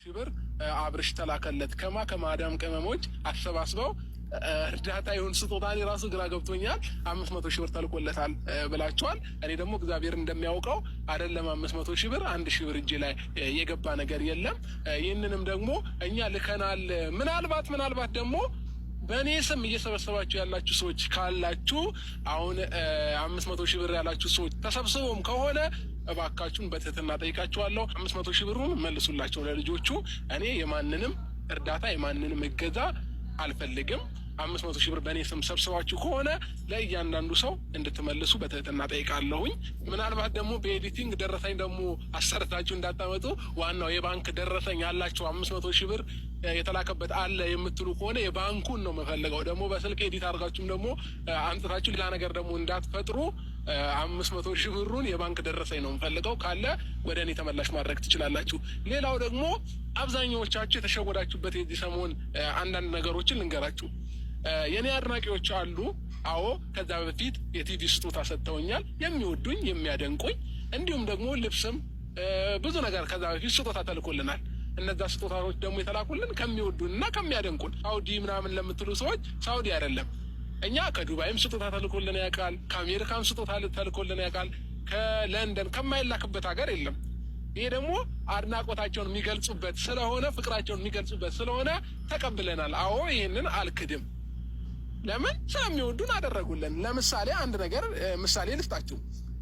ሺህ ብር አብርሽ ተላከለት። ከማዳም ቅመሞች አሰባስበው እርዳታ ይሁን ስጦታ እኔ ራሱ ግራ ገብቶኛል። 500,000 ብር ተልኮለታል ብላችኋል። እኔ ደግሞ እግዚአብሔር እንደሚያውቀው አይደለም 500,000 ብር 1,000 ብር እጄ ላይ የገባ ነገር የለም። ይህንንም ደግሞ እኛ ልከናል። ምናልባት ደግሞ በእኔ ስም እየሰበሰባችሁ ያላችሁ ሰዎች ካላችሁ፣ አሁን 500,000 ብር ያላችሁ ሰዎች ተሰብስቦም ከሆነ እባካችሁን በትህትና ጠይቃችኋለሁ። 500,000 ብሩን መልሱላቸው ለልጆቹ። እኔ የማንንም እርዳታ የማንንም እገዛ አልፈልግም። 500,000 ብር በእኔ ስም ሰብስባችሁ ከሆነ ለእያንዳንዱ ሰው እንድትመልሱ በትህትና ጠይቃለሁኝ። ምናልባት ደግሞ በ editing ደረሰኝ ደግሞ አሰርታችሁ እንዳታመጡ። ዋናው የባንክ ደረሰኝ ያላችሁ፣ 500,000 ብር የተላከበት አለ የምትሉ ከሆነ የባንኩን ነው የምፈልገው። ደግሞ በስልክ edit አድርጋችሁም ደግሞ አምጥታችሁ ሌላ ነገር ደግሞ እንዳትፈጥሩ። 500,000 ብሩን የባንክ ደረሰኝ ነው የምፈልገው። ካለ ወደ እኔ ተመላሽ ማድረግ ትችላላችሁ። ሌላው ደግሞ አብዛኛዎቻችሁ የተሸወዳችሁበት የዚህ ሰሞን አንዳንድ ነገሮችን ልንገራችሁ። የእኔ አድናቂዎች አሉ። አዎ፣ ከዛ በፊት የቲቪ ስጦታ ሰጥተውኛል። የሚወዱኝ፣ የሚያደንቁኝ፣ እንዲሁም ደግሞ ልብስም ብዙ ነገር ከዛ በፊት ስጦታ ተልኮልናል። እነዛ ስጦታዎች ደግሞ የተላኩልን ከሚወዱን እና ከሚያደንቁን፣ ሳውዲ ምናምን ለምትሉ ሰዎች ሳውዲ አይደለም፣ እኛ ከዱባይም ስጦታ ተልኮልን ያውቃል፣ ከአሜሪካም ስጦታ ተልኮልን ያውቃል፣ ከለንደን ከማይላክበት ሀገር የለም። ይሄ ደግሞ አድናቆታቸውን የሚገልጹበት ስለሆነ፣ ፍቅራቸውን የሚገልጹበት ስለሆነ ተቀብለናል። አዎ፣ ይህንን አልክድም። ለምን? ስለሚወዱን አደረጉልን። ለምሳሌ አንድ ነገር ምሳሌ ልስጣችሁ።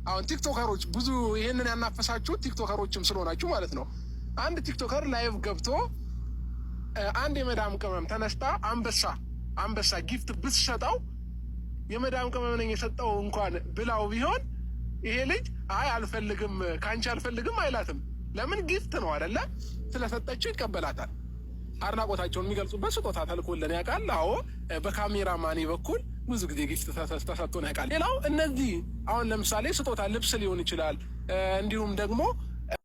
አሁን ቲክቶከሮች ብዙ ይህንን ያናፈሳችሁ ቲክቶከሮችም ስለሆናችሁ ማለት ነው። አንድ TikToker live ገብቶ አንድ የመዳም ቅመም ተነስታ አንበሳ gift ብትሰጠው፣ የመዳም ቅመም ነኝ የሰጠው እንኳን ብላው ቢሆን ይሄ ልጅ አይ አልፈልግም፣ ከአንቺ አልፈልግም አይላትም። ለምን? Gift ነው አይደለ? ስለሰጠችው ይቀበላታል። አድናቆታቸውን የሚገልጹበት ስጦታ ተልኮልን ያውቃል። አዎ፣ በካሜራ ማኔ በኩል ብዙ ጊዜ gift ተሰጥቶን ያውቃል። ሌላው እነዚህ አሁን ለምሳሌ ስጦታ ልብስ ሊሆን ይችላል። እንዲሁም ደግሞ